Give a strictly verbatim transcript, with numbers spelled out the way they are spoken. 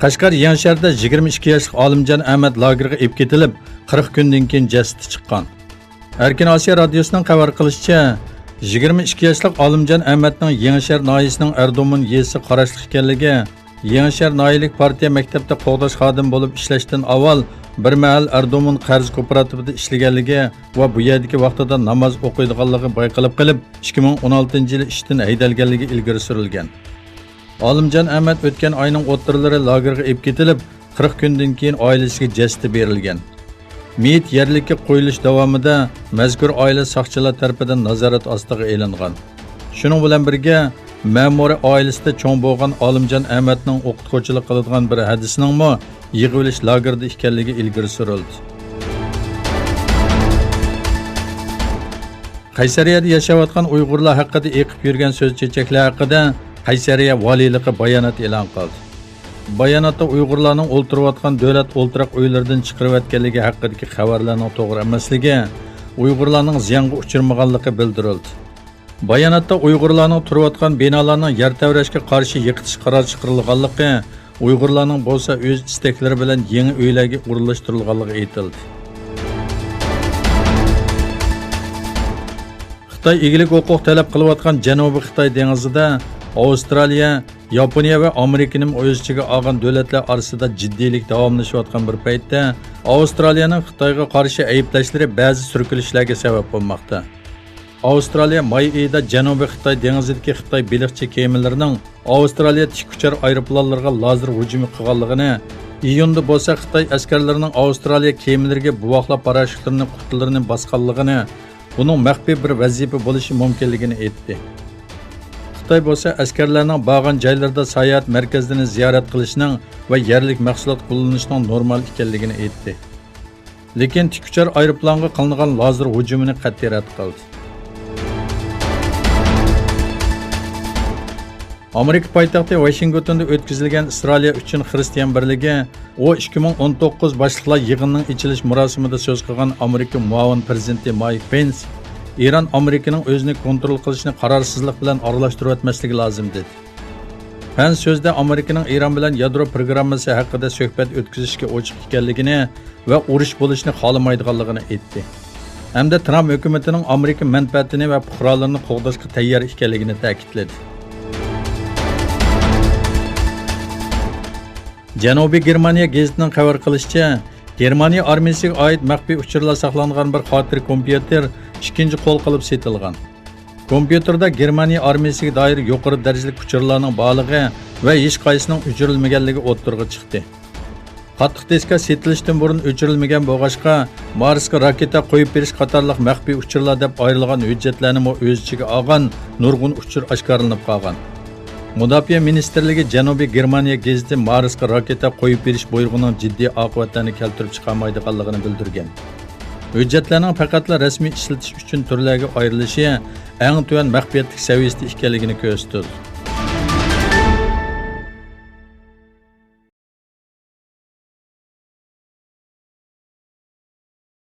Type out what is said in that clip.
قەشقەر يېڭىشەھەردە يىگىرمە ئىككى ياشلىق ئالىمجان ئەمەت لاگېرغا ئېلىپ كېتىلىپ، قىرىق كۈندىن كېيىن جەسىتى چىققان. ئەركىن ئاسىيا رادىيوسىنىڭ خەۋەر قىلىشىچە، يىگىرمە ئىككى ياشلىق ئالىمجان ئەمەتنىڭ يېڭىشەھەر ناھىيەسىنىڭ ئەردومۇن يېزىسىغا قاراشلىق ئىكەنلىكى، يېڭىشەھەر ناھىيەلىك پارتىيە مەكتەپتە قوغداش خادىمى بولۇپ ئىشلەشتىن ئاۋۋال بىر مەھەل ئەردومۇن قەرز كوپىراتىپىدا ئىشلىگەنلىكى ۋە بۇ يەردىكى ۋاقتىدا ناماز ئوقۇيدىغانلىقى بايقىلىپ قېلىپ، ئىككى مىڭ ئون ئالتىنچى يىلى ئىشتىن ھەيدەلگەنلىكى ئىلگىرى سۈرۈلگەن. ئالىمجان ئەمەت ئۆتكەن ئاينىڭ ئوتتۇرىلىرى لاگېرغا ئېلىپ كېتىلىپ، قىرىق كۈندىن كېيىن ئائىلىسىگە جەسىتى بېرىلگەن. مېيىت يەرلىككە قويۇلۇش داۋامىدا مەزكۇر ئائىلە ساقچىلار تەرىپىدىن نازارەت ئاستىغا ئېلىنغان. شۇنىڭ بىلەن بىرگە، مەمۇرىي ئائىلىسىدە چوڭ بولغان ئالىمجان ئەمەتنىڭ ئوقۇتقۇچىلىق قىلىدىغان بىر ھەدىسىنىڭمۇ يىغىۋېلىش لاگېرىدا ئىكەنلىكى ئىلگىرى سۈرۈلدى. قەيسەرىيەدە ياشاۋاتقان ئۇيغۇرلار ھەققىدە ئېقىپ يۈرگەن سۆز چېچەكلەر ھەققىدە قەيسەرىيە ۋالىيلىقى بايانات ئېلان قىلدى. باياناتتا ئۇيغۇرلارنىڭ ئولتۇرۇۋاتقان دۆلەت ئولتۇراق ئۆيلىرىدىن چىقىرىۋەتكەنلىكى ھەققىدىكى خەۋەرلەرنىڭ توغرا ئەمەسلىكى، ئۇيغۇرلارنىڭ زىيانغا ئۇچرىمىغانلىقى بىلدۈرۈلدى. باياناتتا ئۇيغۇرلارنىڭ تۇرۇۋاتقان بىنالارنىڭ يەر تەۋرەشكە قارشى يىقىتىش قارار چىقىرىلغانلىقى، ئۇيغۇرلارنىڭ بولسا ئۆز ئىستەكلىرى بىلەن يېڭى ئۆيلەرگە ئورۇنلاشتۇرۇلغانلىقى ئېيتىلدى. خىتاي ئىگىلىك ھوقۇق تەلەپ قىلىۋاتقان جەنۇبىي خىتاي دېڭىزىدا ئاۋسترالىيە، ياپونىيە ۋە ئامېرىكىنىمۇ ئۆز ئىچىگە ئالغان دۆلەتلەر ئارىسىدا جىددىيلىك داۋاملىشىۋاتقان بىر پەيتتە، ئاۋسترالىيەنىڭ خىتايغا قارشى ئەيىبلەشلىرى بەزى سۈركىلىشلەرگە سەۋەب بولماقتا. ئاۋسترالىيە ماي ئېيىدا جەنۇبىي خىتاي دېڭىزىدىكى خىتاي بېلىقچى كېمىلىرىنىڭ ئاۋسترالىيە تىكئۇچار ئايروپىلانلىرىغا لازېر ھۇجۇمى قىلغانلىقىنى، ئىيۇندا بولسا خىتاي ئەسكەرلىرىنىڭ ئاۋسترالىيە كېمىلىرىگە بوۋاقلار پاراشۇتلىرىنى قۇتىلىرىنى باسقانلىقىنى، بۇنىڭ مەخپىي بىر ۋەزىپە بولۇشى مۇمكىنلىكىنى ئېيتتى. خىتاي بولسا ئەسكەرلەرنىڭ بارغان جايلىرىدا ساياھەت مەركەزلىرىنى زىيارەت قىلىشنىڭ ۋە يەرلىك مەھسۇلات قوللىنىشنىڭ نورمال ئىكەنلىكىنى ئېيتتى. لېكىن تىكئۇچار ئايروپىلانغا قىلىنغان لازېر ھۇجۇمىنى قەتئىي رەت قىلدى. ئامېرىكا پايتەختى ۋاشىنگتوندا ئۆتكۈزۈلگەن ئىسرائىلىيە ئۈچۈن خىرىستىيان بىرلىكى، ئۇ ئىككى مىڭ ئون توققۇز باشلىقلار يىغىنىنىڭ ئېچىلىش مۇراسىمىدا سۆز قىلغان ئامېرىكا مۇئاۋىن پىرېزىدېنتى مايك پېنس، ئىران ئامېرىكىنىڭ ئۆزىنى كونترول قىلىشىنى قارارسىزلىق بىلەن ئارىلاشتۇرۇۋەتمەسلىكى لازىم، دېدى. پەنس سۆزىدە ئامېرىكىنىڭ ئىران بىلەن يادرو پروگراممىسى ھەققىدە سۆھبەت ئۆتكۈزۈشكە ئوچۇق ئىكەنلىكىنى ۋە ئۇرۇش بولۇشىنى خالىمايدىغانلىقىنى ئېيتتى. ھەمدە ترامپ ھۆكۈمىتىنىڭ ئامېرىكا مەنپەئەتىنى ۋە پۇقرالىرىنى قوغداشقا تەييار ئىكەنلىكىنى تەكىتلىدى. جەنۇبىي گېرمانىيە گېزىتىنىڭ خەۋەر قىلىشىچە، گېرمانىيە ئارمىيىسىگە ئائىت مەخپىي ئۇچۇرلار ساقلانغان بىر خاتىرە كومپيۇتېر ئىككىنچى قول قىلىپ سېتىلغان. كومپيۇتېردا گېرمانىيە ئارمىيىسىگە دائىر يۇقىرى دەرىجىلىك ئۇچۇرلارنىڭ بارلىقى ۋە ھېچقايسىنىڭ ئۆچۈرۈلمىگەنلىكى ئوتتۇرىغا چىقتى. قاتتىق دىسكا سېتىلىشتىن بۇرۇن ئۆچۈرۈلمىگەن بولغاچقا، مارسقا راكېتا قويۇپ بېرىش قاتارلىق مەخپىي ئۇچۇرلار دەپ ئايرىلغان ھۆججەتلەرنىمۇ ئۆز ئىچىگە ئالغان نۇرغۇن ئۇچۇر ئاشكارىلىنىپ قالغان. مۇداپىئە مىنىستىرلىكى جەنۇبىي گېرمانىيە گېزىتى مارسقا راكېتا قويۇپ بېرىش بۇيرۇغىنىڭ جىددىي ئاقىۋەتلەرنى كەلتۈرۈپ چىقارمايدىغانلىقىنى بىلدۈرگەن. ھۆججەتلەرنىڭ پەقەتلا رەسمىي ئىشلىتىش ئۈچۈن تۈرلەرگە ئايرىلىشى ئەڭ تۆۋەن مەخپىيەتلىك سەۋىيەسىدە ئىكەنلىكىنى كۆرسىتىدۇ.